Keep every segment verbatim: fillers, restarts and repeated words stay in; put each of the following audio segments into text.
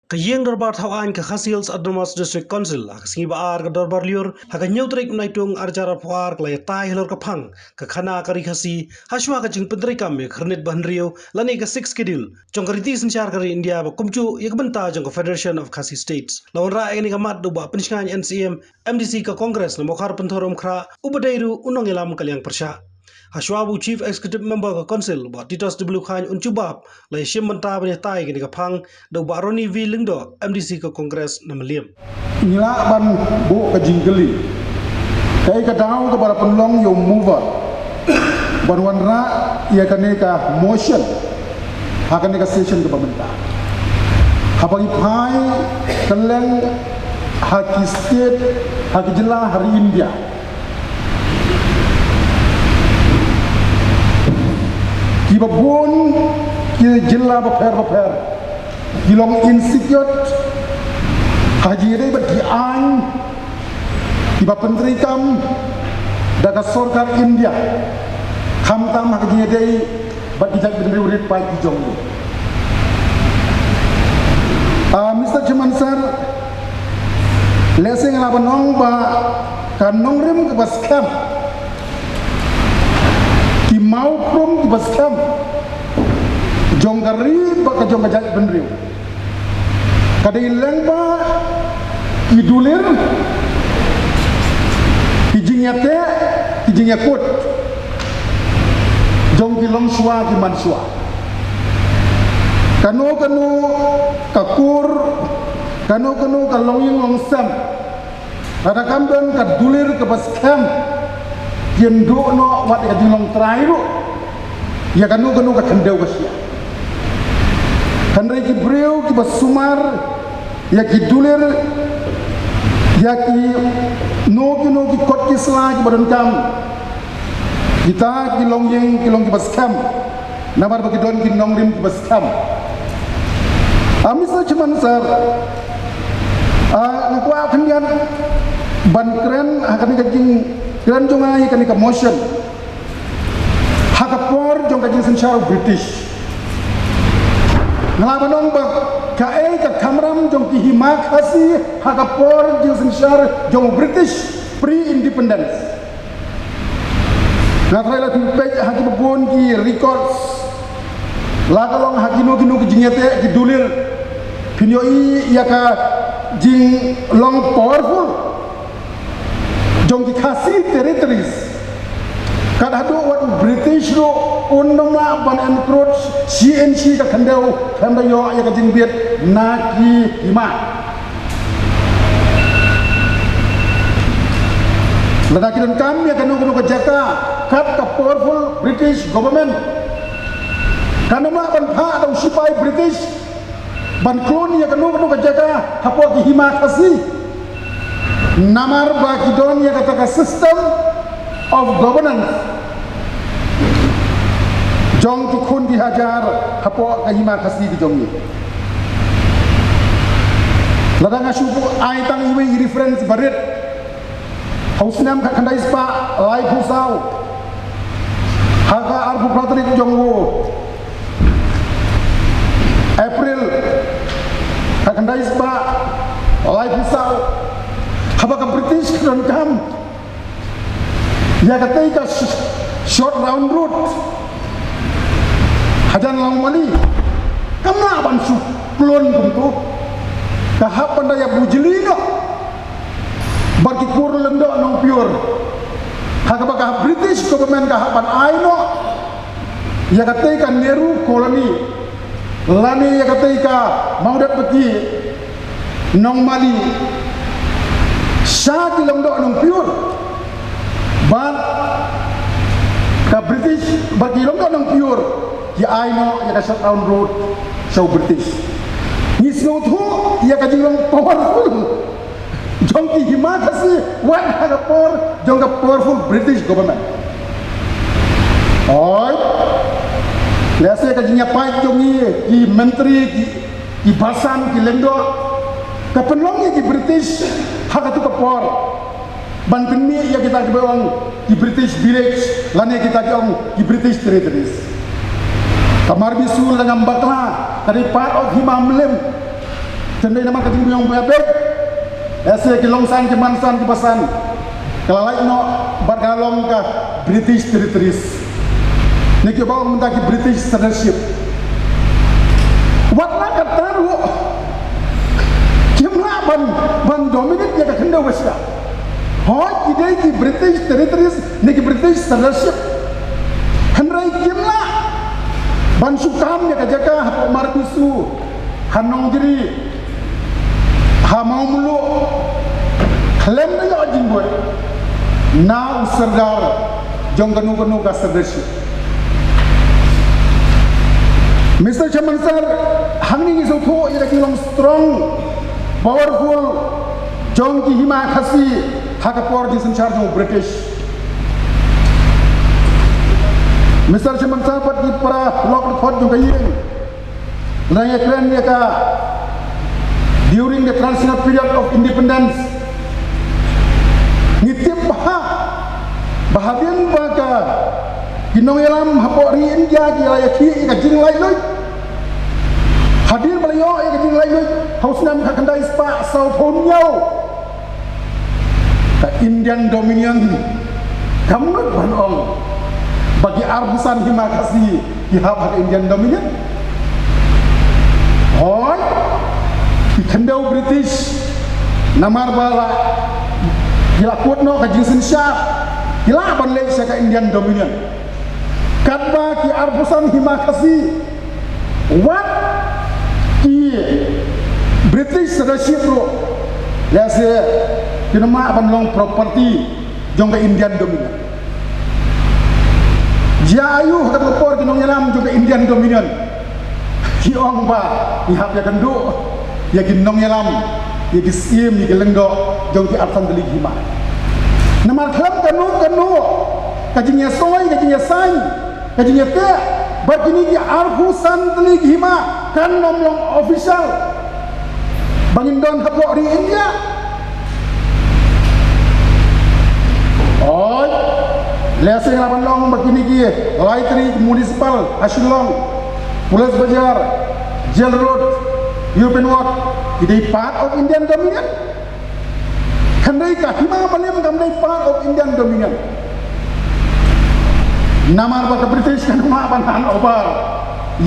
Ka Ïing Dorbar Thaw Aiñ ka Khasi Hills Autonomous District Council ha ka sngi ba ar ka Dorbar Lyiur ha ka hynñiew tarik u Naitung arhajar arphew ar ka la ïatai halor ka phang ka Khana ka Ri Khasi, hashwa ka jingpyntreikam ïa ka khyrnit ba hynriew lane ka Sixth Schedule jong ka riti synshar ka ri India ba kumjuh ïa ka bynta jong ka Federation of Khasi States. La wanrah ïa kane ka mat da u Bah Pynshngaiñ N C M, M D C ka Congress na Mawkhar Pynthor Umkhrah, uba dei ruh u nongïalam ka liang pyrshah. Hashwa ba u Chief Executive Member ka Council, Bah Titos W Chyne un jubab, la ïashim bynta ban ïatai ïa kane ka phang da u Bah Ronnie V Lyngdoh, M D C ka Congress na Mylliem. Ngi lah ban buh ka jingkylli, kaei ka daw kaba la pynlong ïa u mover ban wanrah ïa kane ka motion ha kane ka session kaba mynta? Haba ngi phai kylleng ha ki state, ha ki jylla ha ri India, kiba bun ki jylla bapher bapher ki long insecure ha ka jingïadei bad ki aiñ kiba pyntreikam da ka sorkar India, khamtam ha ka jingïadei bad ki jaitbynriew rit paid ki jong ngi. Ah, Mister Chairman Sir, lehse nga lah ban ong ba ka nongrim kaba skhem, ki mawphrum kiba skhem jong ka ri bad ka jong ka jaitbynriew, ka dei lyngba ki dulir, ki jingïateh, ki jingïakut jong ki longshuwa ki manshuwa. Kano kano ka kur, kano kano ka longïing longsem, lada kam don ka dulir kaba skhem, kin duh noh wat ïa ka jinglong trai ruh ïa kano kano ka khyndew ka shyiap. Hynrei ki briew kiba sumar ïa ki dulir, ïa kino kino ki kot ki sla kiba donkam, kita ki longïing ki long kiba skhem, namar ba ki don ki nongrim kiba skhem. Ah, Mister Chairman Sir, ah, nga kwah khyndiat ban kren ha kane ka jingkren jong nga ïa kane ka motion ha ka por jong ka jingsynshar u British. Nga lah ban ong ba kaei ka kamram jong ki Hima Khasi ha ka por jingsynshar jong u British, pre-independence. Nga tharai lada phi peit ha kiba bun ki records, la ka long ha kino kino ki jingïateh ki dulir, phin ïohi ïa ka jinglong powerful jong ki Khasi Territories. Kat haduh wat u British ruh un ym lah ban encroach shi inshi ka khyndew khlem da ïoh ïa ka jingbit na ki hima. Lada ki donkam ïa kano kano ka jaka kat ka powerful British government, kan ym lah ban phah da u shipai British ban khlun ïa kano kano ka jaka hapoh ki Hima Khasi. Namar ba ki don ïa kata ka system of governance jong ki khun ki hajar hapoh ka Hima Khasi ki jong ngi. Lada nga shu buh ai tang iwei i reference barit, ha u snem khatkhyndai spah laiphew saw, ha ka arphew phra tarik jong u April, khatkhyndai spah laiphew saw, haba ka British ka donkam ïa katei ka sh-, short round road hajan Lawngmali, kam lah ban shu khlun kumto. Ka hap ban da ïa bujli noh bad ki kur Lyngdoh Nongpyiur, ha kaba ka British government ka hap ban ai noh ïa katei ka Nehru Colony lane ïa katei ka Mawdatbaki Nongmali sha ki Lyngdoh Nongpyiur. Bad ka British, bad ki Lyngdoh Nongpyiur ki ai noh ïa ka short round road sha u British. Ngi sngewthuh ïa ka jinglong powerful jong ki Hima Khasi wat ha ka por jong ka powerful British government. Oi, lehse ka jingïapait jong ngi ki myntri, ki, ki basan, ki lyngdoh, ka pynlong ïa ki British ha katu ka por ban pynmih ïa kita kiba ong ki British village lane kita ki ong ki British territories. Ka Marbisu lada ngam bakla ka dei part of Hima Mylliem. Te namar ka jingbym ïoh beit, eh, ki longsan, ki mansan, ki basan, ka la lait noh bad ka long ka British Territories. Ne kiba ong mynta ki British Sirdarship. Wat la katta ruh, kim lah ban, ban dominate ïa ka khyndew Asia. Hooid, ki dei ki British Territories ne ki British Sirdarship. Hynrei kim lah ban shu kam ïa ka jaka hapoh Marbisu, ha Nongjri, ha Mawmluh, khlem da ïoh jingbuh na u Sirdar jong kano kano ka Sirdarship. Mister Chairman Sir, hangne ngi sngewthuh ïa ka jinglong strong, powerful jong ki Hima Khasi ha ka por jingsynshar jong u British. Mister Chairman Sir, bad ki para lok dkhot jong ka ïing, la ïakren ïa ka during the transitional period of independence. Ngi tip bha ba hadien ba ka ki nongïalam hapoh ri India ki la ïakhih ïa ka jinglaitluid. Hadien ba la ïoh ïa ka jinglaitluid ha u snem khatkhyndai spah sawphew hynñiew, ka Indian Dominion, kam nud ban ong ba ki arphew san Hima Khasi ki hap ha ka Indian Dominion. Hooid, ki khyndew British, namar ba la, ki la kut noh ka jingsynshar, ki lah ban leit sha ka Indian Dominion. Katba ki arphew san Hima Khasi, wat ki British Sirdarship ruh, lehse kin ym lah ban long property jong ka Indian Dominion. Jia aïu ha kato ka por ki nongïalam jong ka Indian Dominion ki ong ba ngi hap ïakynduh ïa ki nongïalam, ïa ki syiem, ïa ki lyngdoh jong ki arphew san tylli ki hima. Namar khlem kano kano ka jingïasoi, ka jingïasain, ka jingïateh bad kine ki arphew san tylli ki hima kan ym long official ba ngin don hapoh ri India. Oi, lehse nga lah ban ong ba kine ki lai tylli ki municipal ha Shillong, Police Bazar, Jail Road, European Walk, ki dei part of Indian Dominion. Hynrei ka Hima Malem kam dei part of Indian Dominion. Namar ba ka British kan ym lah ban hand over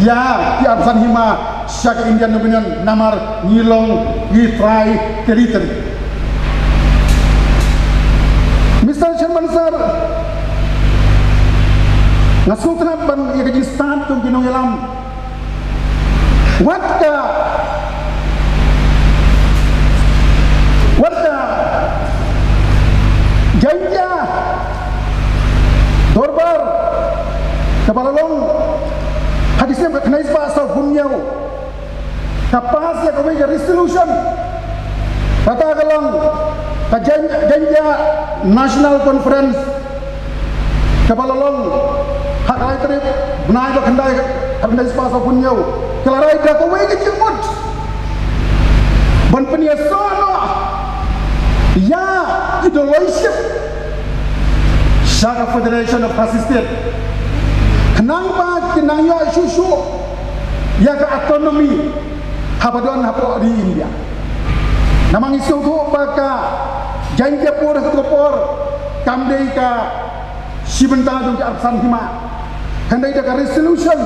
ïa ki arphew san hima sha ka Indian Dominion namar ngi long, ngi trai territory. Mister Chairman Sir, nga sngewtynnat ban ïa ka jingstad jong ki nongïalam. Wat ka, wat ka Jaintia Dorbar kaba la long ha ki snem khatkhyndai spah sawphew hynñiew, ka pass ïa kawei ka resolution. Kata ka long ka Jain-, Jaintia National Conference kaba la long ha ka lai tarik bnai ba khyndai, khatkhyndai spah sawphew hynñiew, ka la rai da kawei ka jingmut ban pynïasoh noh ïa ki doloi ship sha ka Federation of Khasi State, khnang ba kin nang ïoh shuh shuh ïa ka autonomy haba don hapoh ri India. Namar ngi sngewthuh ba ka Jaintiapur ha kato ka por kam dei ka shi bynta jong ki arphew san hima. Hynrei da ka resolution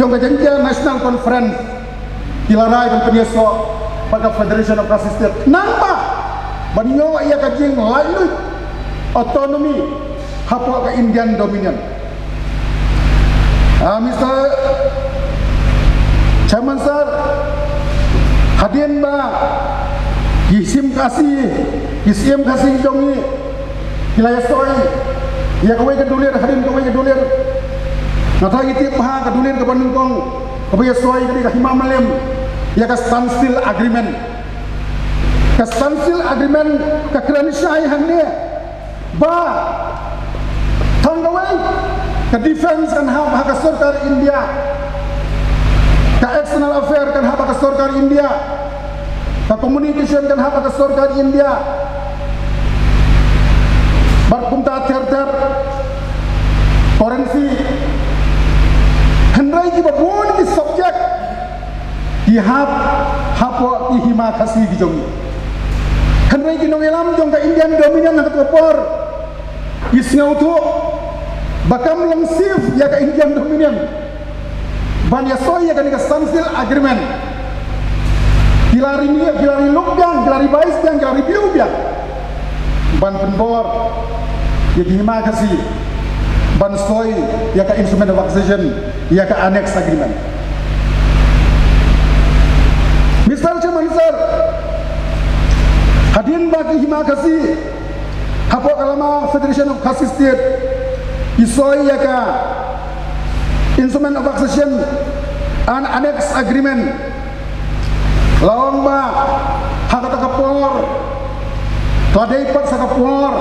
jong ka Jaintia National Conference ki la rai ban pynïasoh bad ka Federation of Khasi State, khnang ba ban ïoh ïa ka jinglaitluid, autonomy, hapoh ka Indian Dominion. Ah, Mister Chairman Sir, hadien ba ki syiem Khasi, ki syiem Khasi jong ngi ki la ïasoi ïa kawei ka dulir, hadien kawei ka dulir, nangta ngi tip bha ka dulir kaba nyngkong kaba ïasoi ka dei ka Hima Malem ïa ka Standstill Agreement. Ka Standstill Agreement ka kren shai hangne ba tang kawei, ka defense kan hap ha ka sorkar India, ka external affair kan hap ha ka sorkar India, ka communication kan hap ha ka sorkar India, bad kumta ter ter, currency. Hynrei kiba bun ki subject ki hap hapoh Hima Khasi ki jong ngi. Hynrei ki nongïalam jong ka Indian Dominion ha kato ka por ki sngewthuh ba kam long safe ïa ka Indian Dominion ban ïa soi ïa kane ka Sunsil Agreement. Ki la renew, ki la relook biang, ki la revise biang, ki la review biang ban pynbor ïa ki Hima Khasi ban soi ïa ka Instrument of Accession, ïa ka Annex Agreement. Mister Chairman Sir, hadien ba ki Hima Khasi hapoh ka lama Federation of Khasi State ki soi ïa ka Instrument of Accession and Annex Agreement, la ong ba ha kata ka por ka la dei pat sa ka por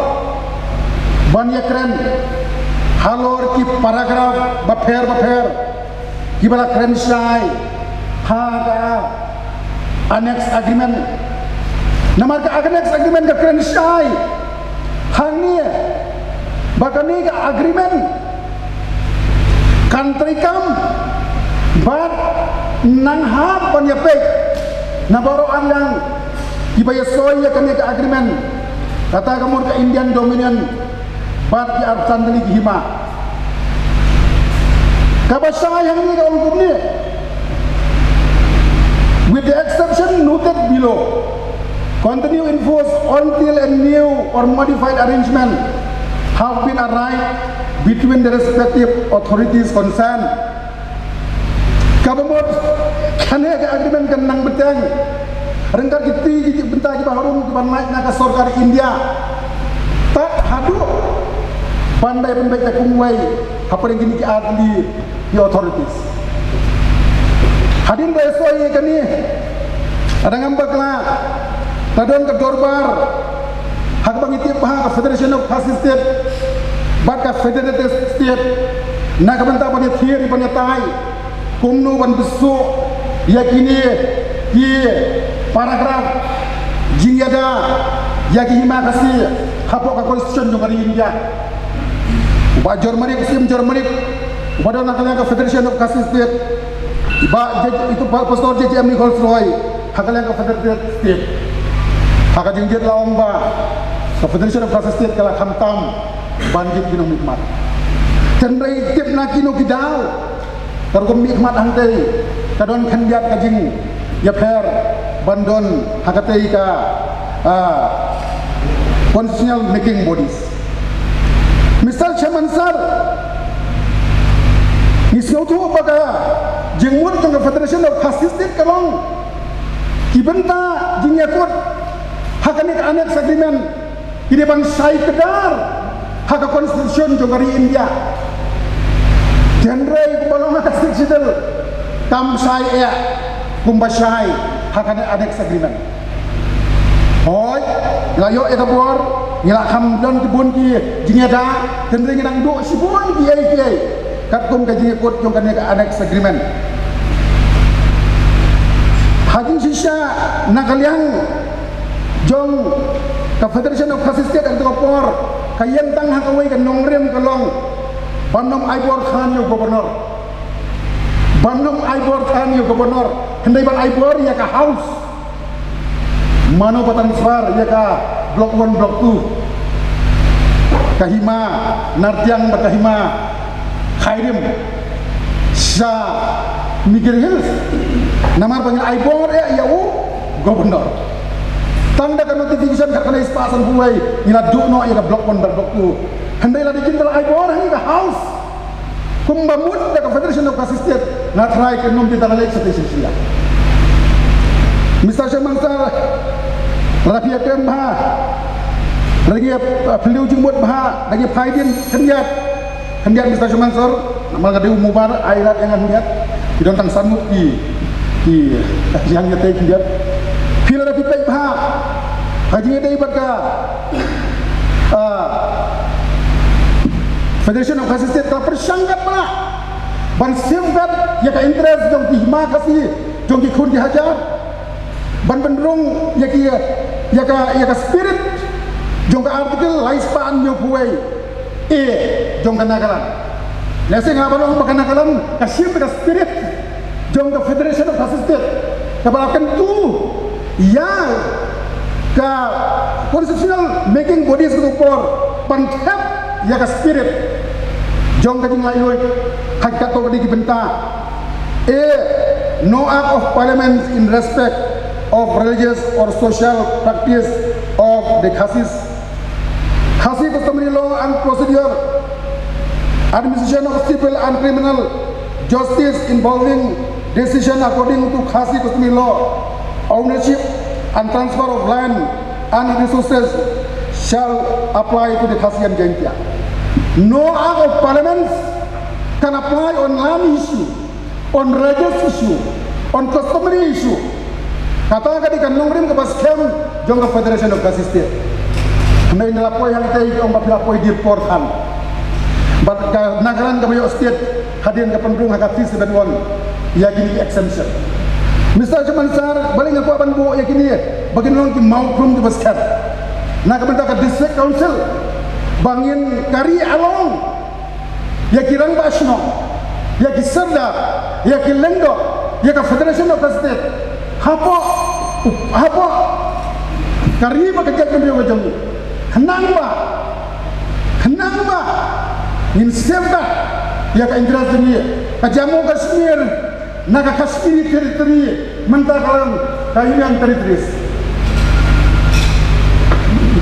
ban ïakren halor ki paragraph bapher bapher kiba la kren shai ha ka Annex Agreement. Namar ka Annex Agreement ka kren shai hangne ba kane ka agreement kan treikam bad nang hap ban ïapeit na baroh arliang kiba ïasoi ïa kane ka agreement, kata ka mut ka Indian Dominion bad ki arphew san tylli ki hima. Kaba shai hangne ka ong kumne: with the exception noted below, continue in force until a new or modified arrangement have been arrived between the respective authorities concerned. Kaba mut kane ka agreement kan nang bteng ryngkat kiti ki bynta kiba harum kiba ngeit na ka sorkar India tad haduh ban da pynbeit da kumwei hapdeng kine ki artylli ki authorities. Hadien ba ïasoi ïa kane, ka dang ym bakla, ka don ka dorbar ha kaba ngi tip ba ha ka Federation of Khasi State bad ka Federated State na ka bynta ban ïathied ban ïatai kumno ban bsuh ïa kine ki paragraph jingïada ïa ki Hima Khasi hapoh ka Constitution jong ka ri India. U Bah Jor Manik, u Syiem Jor Manik, uba don ha ka liang ka Federation of Khasi State, i Bah J-, itu Bah Pastor J J M Nichols Roy ha ka liang ka Federated State. Ha ka jingjied la ong ba ka Federation of Khasi State ka la khamtam ban jied ki nongmihkhmat. Hynrei tip na kino ki daw ka rukom mihkhmat hangtei ka don khyndiat ka jingïapher ban don ha katei ka, ah, constitutional making bodies. Mister Chairman Sir, ngi sngewthuh ba ka jingmut jong ka Federation of Khasi State ka long ki bynta jingïakut ha kane ka Annex Agreement ki dei ban shai kdar ha ka Constitution jong ka ri India. Hynrei kumba long ha ka Sixth Schedule kam shai eh kumba shai ha kane Annex Agreement. Hooid, ngi la ïoh ïa ka bor, ngi la kham don ki bun ki jingïada, hynrei ngi dang duh shibun kiei kiei katkum ka jingïakut jong kane ka Annex Agreement. Ha jingshisha na ka liang jong ka Federation of Khasi State ha kato ka por, ka ïeng tang ha kawei ka nongrim ka long ban ym ai bor than ïa u Governor. Ban ym ai bor than ïa u Governor, hynrei ban ai bor ïa ka House. Mano ba transfer ïa ka Block One, Block Two, ka Hima Nartiang bad ka Hima Khyrim sha Mikir Hills. Namar ba ngi la ai bor ïa, ïa u Governor. Tang da ka notification khatkhyndai spah sanphew wei ngi la duh noh ïa ka Block One bad Block Two. Hynrei lada jin ka la ai bor ha ïa ka House kumba mut da ka Federation of Khasi State, nga tharai kan ym bitar lei shatei shisha. Mister Chairman Sir, lada phi ïakren bha, lada ngi, uh, phylliew jingmut bha, lada ngi phai dien khyndiat, khyndiat Mister Chairman Sir, namar nga dei u member, ai lad ïa nga khyndiat, ki don tang san ngut ki, ki, ki hap ïatei khyndiat. Phi lada phi peit bha ha jingïadei bad ka, ah, Federation of Khasi State, ka pyrshang katba lah ban safeguard ïa ka interest jong ki Hima Khasi, jong ki khun ki hajar, ban pynrung ïa ki, ïa ka, ïa ka spirit jong ka Article lai spah hynñiewphew wei A jong ka Nagaland. Lehse nga ban ong ba ka Nagaland ka shim ka spirit jong ka Federation of Khasi State kaba la kyntu Ïa ka constitutional making bodies ka por ban thep ïa ka spirit jong ka jinglaitluid ha katto katne ki bynta. A, no act of parliament in respect of religious or social practice of the Khasis. Khasi customary law and procedure, administration of civil and criminal justice involving decision according to Khasi customary law, ownership and transfer of land and resources shall apply to the Khasi and Jaintia. No act of parliament can apply on land issue, on religious issue, on customary issue. Kata ka dei ka nongrim kaba skhem jong ka Federation of Khasi State. Hynrei ngi la poi hangtei ki ong ba phi la poi dei por than. Bad ka Nagaland kaba ïoh state hadien ka pynrung ha ka three seven one ïa kine ki exemption. Mister Chairman Sir, balei nga kwah ban buh ïa kine ba kin long ki mawkhrum kiba skhem na ka bynta ka District Council, ba ngin kari along ïa ki rangbah shnong, ïa ki sordar, ïa ki lyngdoh, ïa ka Federation of the State hapoh, hapoh ka ri bad ka jaitbynriew ka jong ngi. Khnang ba, khnang ba ngin safeguard ïa ka interest jong ngi. Ka Jammu Kashmir na ka Kashmiri Territory, mynta ka long ka Union Territories.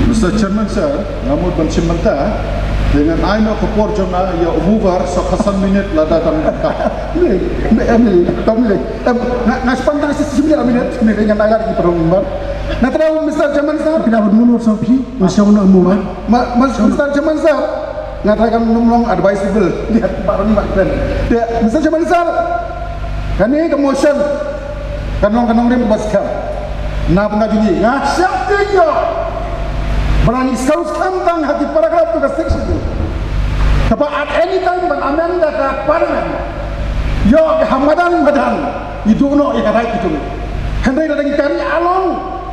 Mister Chairman Sir, nga mut ban shim bynta, te ngan ai noh ka por jong nga ïa u mover sa ka san minit lada dang ka. Ni, ni, ni, ni, ni, em, nga, nga span tang shi minit, minit, ngan ai lad ki parong member. Nga trai Mister Chairman Sir. Phi la ban mover sa phi, nga shong noh u mover. Ma, ma, Mister Chairman Sir, nga trai kan nym long advisable. Dia, baroh ni mak kren. Dia, Mister Chairman Sir, kane ka motion kan long ka nongrim ba skhem. Na bynta jong ngi, nga sheptieng ïoh ba ngi sngewskhem tang ha ki paragraph jong ka section. Kaba at any time ban amend da ka parliament, ïoh ka ha madan madan ngi duh noh ïa ka right ka jong ngi. Hynrei lada ngi kari along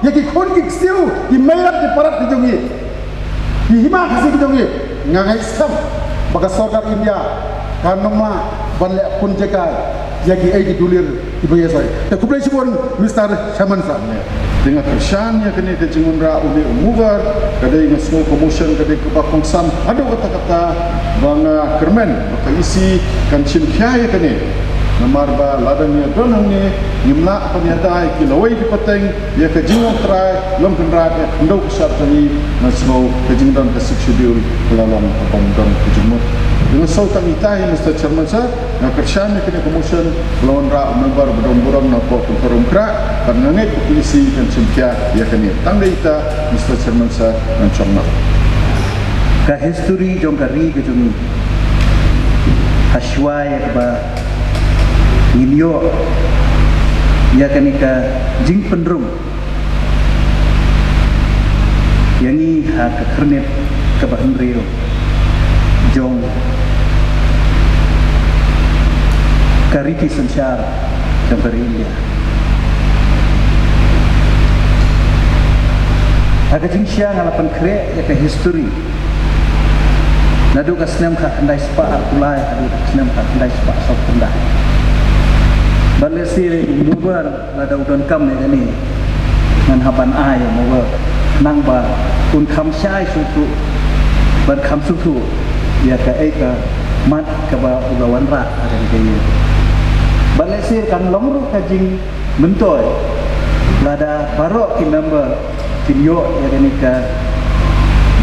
ïa ki khun ki ksiew, ki mei lad ki para ki jong ngi, ki hima Khasi ki jong ngi, nga ngeit skhem ba ka sorkar India kan ym lah ban leh pynjakai ïa kiei ki dulir kiba ïasoi. Te khublei shibun Mister Chairman Sir. Te nga kyrshan ïa kane ka jingwanrah une u mover, ka dei, nga sngew ka motion ka dei kaba kongsan haduh katta katta, ba nga kyrmen ba ka E C kan shim khia ïa kane. Namar ba lada ngi don hangne, ngim lah ban ïada ïa ki lawei ki pateng ïa ka jingong trai, long kynrad ïa ka khyndew ka shad jong ngi. Nga sngew ka jingdon ka Sixth Schedule ka la long kaba ym don ka jingmut. Te nga sngew tang itai, Mister Chairman Sir, nga kyrshan ïa kane ka motion ba la wanrah u member ba don burom na pdeng Umkrah, bad nga ngeit ba ka E C kan shim khia ïa kane. Tang dei ita, Mister Chairman Sir, ngan shong noh. Ka history jong ka ri ka jong ngi, ha shuwa ïa kaba ngin ïoh ïa kane ka jingpynrung ïa ngi ha ka khyrnit kaba hynriew jong ka riti synshar jong ka ri India. Ha ka jingshisha nga la pynkhreh ïa ka history naduh ka snem khatkhyndai spah arphew lai haduh ka snem khatkhyndai spah sawphew khyndai. Bad lehse u mover lada u donkam ïa kane, ngan hap ban ai ïa u mover, khnang ba un kham shai shuh shuh, ban kham sngewthuh ïa kaei ka mat kaba u la wanrah ha kane ka ïing. Bad lehse kan long ruh ka jing myntoi lada baroh ki member kin ïoh ïa kane ka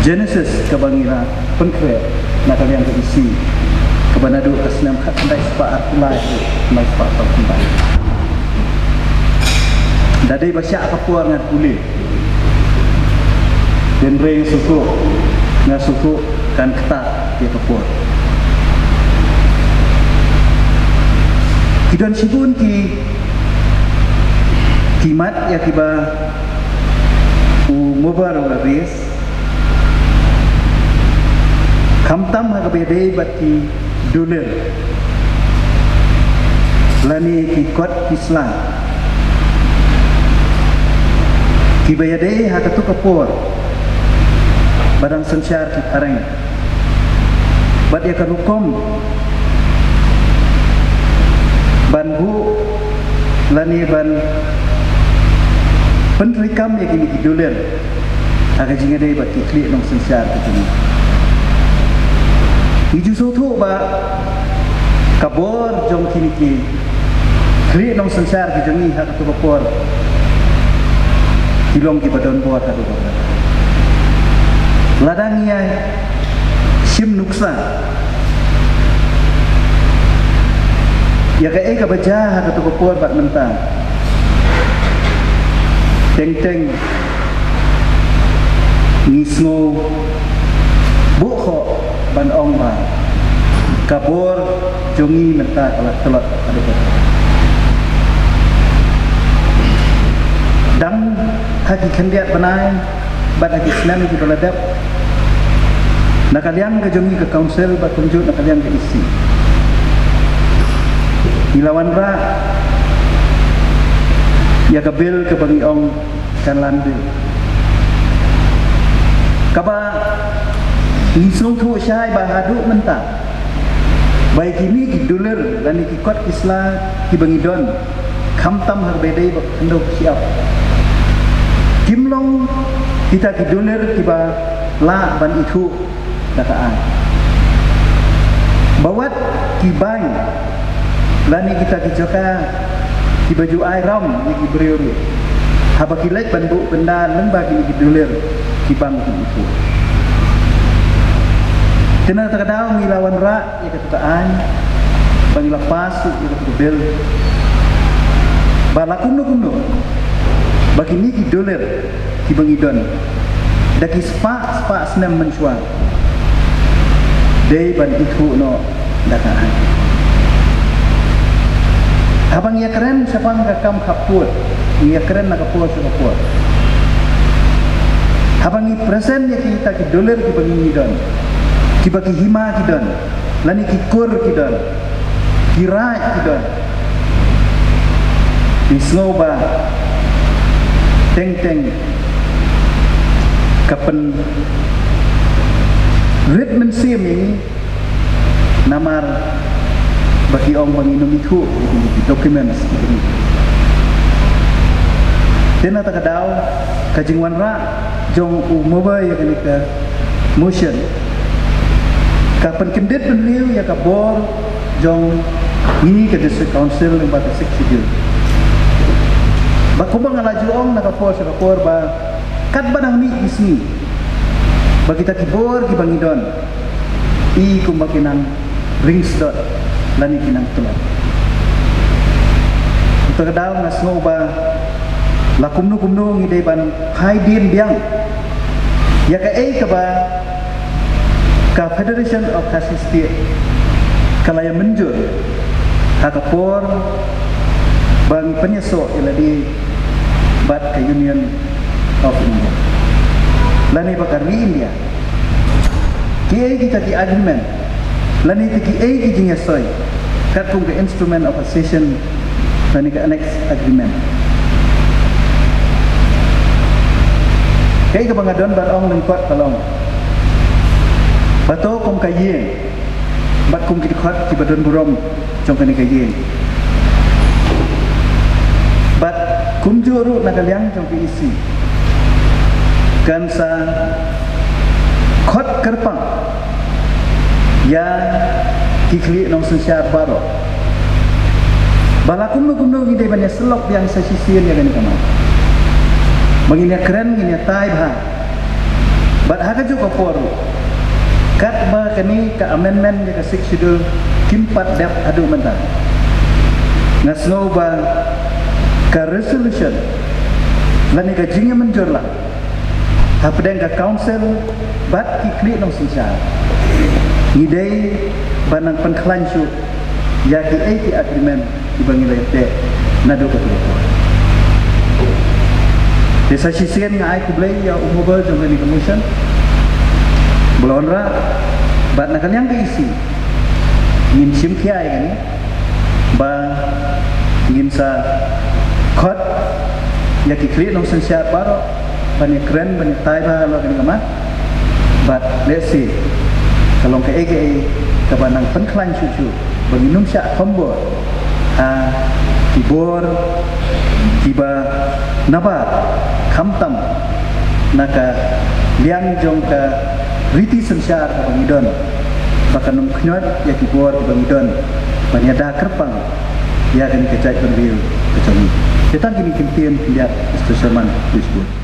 genesis kaba ngi la pynkhreh na ka liang ka E C, kaba naduh ka snem khatkhyndai spah arphew lai, khyndai spah sawphew khyndai. Da dei ba shah ka por ngan pule, hynrei nga sngewthuh, nga sngewthuh kan ktah ïa ka por. Ki don shibun ki, ki mat ïa kiba u mover u la raise, khamtam ha kaba ïadei bad ki dulir lane ki kot ki sla kiba ïadei ha kato ka por ba dang synshar ki phareng, bad ïa ka rukom ban buh lane ban pyntreikam ïa kine ki dulir ha ka jingïadei bad ki khlieh nongsynshar ka jong ngi. Ngi ju sngewthuh ba ka bor jong kine ki khlieh nongsynshar ka jong ngi ha kato ka por ki long kiba don bor haduh katta. Lada ngi ïa shim nuksa ïa kaei kaba jia ha kato ka por bad mynta, teng teng ngi sngewbha ban ong ba ka bor jong ngi mynta ka la tlot haduh katta. Dang ha ki khyndiat bnai bad ha ki snem kiba la dep, na ka liang ka jong ngi ka council bad kumjuh na ka liang ka E C, ngi la wanrah ïa ka bill kaba ngi ong ka Land Bill, kaba ngi sngewthuh shai ba haduh mynta ba ïa kine ki dulir lane ki kot ki sla kiba ngi don, khamtam ha kaba ïadei bad khyndew khynsiap, kim long kita ki dulir kiba lah ban ithuh da ka aiñ. Ba wat ki bain lane kita ki jaka kiba ju ai ram ïa ki briew ruh, haba ki leit ban buh bynda lyngba kine ki dulir, ki bang kim ithuh. Te na kata ka daw ngi la wanrah ïa kata ka aiñ, ba ngi la pass ïa kata ka bill, ba la kumno kumno ba kine ki dulir kiba ngi don da ki spah spah snem mynshuwa dei ban ithuh noh da ka aiñ. Haba ngi ïakren shaphang ka kam khappud, ngi ïakren na ka por sha ka por. Haba ngi present ïa kita ki dulir kiba ngi don, kiba ki hima ki don, lane ki kur ki don, ki raid ki don, ngi sngew ba teng teng ka pynrit mynsiem ïa ngi, namar ba ki ong ba ngin ym ithuh ïa ki documents. Te na kata ka daw ka jingwanrah jong u Mobei ïa kane ka motion ka pynkyndit bynriew ïa ka bor jong ngi ka District Council lyngba ka Sixth Schedule. Ba kumba nga la ju ong na ka por sha ka por ba katba nang mih ki sngi ba kita ki bor kiba ngi don i kumba ki nang ring sdot lane ki nang tlot. Kata ka daw nga sngew ba la kumno kumno ngi dei ban phai dien biang ïa kaei kaba ka Federation of Khasi State ka la ïa mynjur ha ka por ba ngi pynïasoh ïa lade bad ka Union of India lane bad ka ri India. Kiei kita ki agreement lane kita kiei ki jingïasoi katkum ka Instrument of Accession lane ka Annex Agreement. Kaei kaba nga don ban ong lyngkot ka long ba to kum ka ïing bad kum ki dkhot kiba don burom jong kane ka ïing bad kumjuh ruh na ka liang jong ka E C kan sa khot kyrpang ïa ki khlieh nongsynshar baroh ba la kumno kumno ngi dei ban ïasyllok biang sa shisien ïa kane ka mat ba ngin ïakren, ngin ïatai bha. Bad ha kajuh ka por ruh katba kane ka amendment ïa ka Sixth Schedule kim pat dep haduh mynta, nga sngew ba ka resolution lane ka jingïamynjur lang hapdeng ka council bad ki khlieh nongsynshar ngi dei ban nang pynkhlaiñ shuh ïa kiei ki agreement kiba ngi la ïateh naduh ka por. Te sa shisien nga ai khublei ïa u Mobei jong kane ka motion ba la wanrah bad na ka liang ka E C ngin shim khia ïa kane ba ngin sa khot ïa ki khlieh nongsynshar baroh ban ïakren ban ïatai bha halor kane ka mat. Bad lehse ka long kaei kaei kaba nang pynkhlaiñ shuh shuh ba ngin ym shah thombor ha Ki bor kiba nabar, khamtam na ka liang jong ka riti synshar kaba ngi don, ba kan ym khñoit ïa ki bor kiba ngi don ban ïada kyrpang ïa kane ka jaitbynriew ka jong ngi. Te tang kine ki ktien khyndiat, Mister Chairman, please.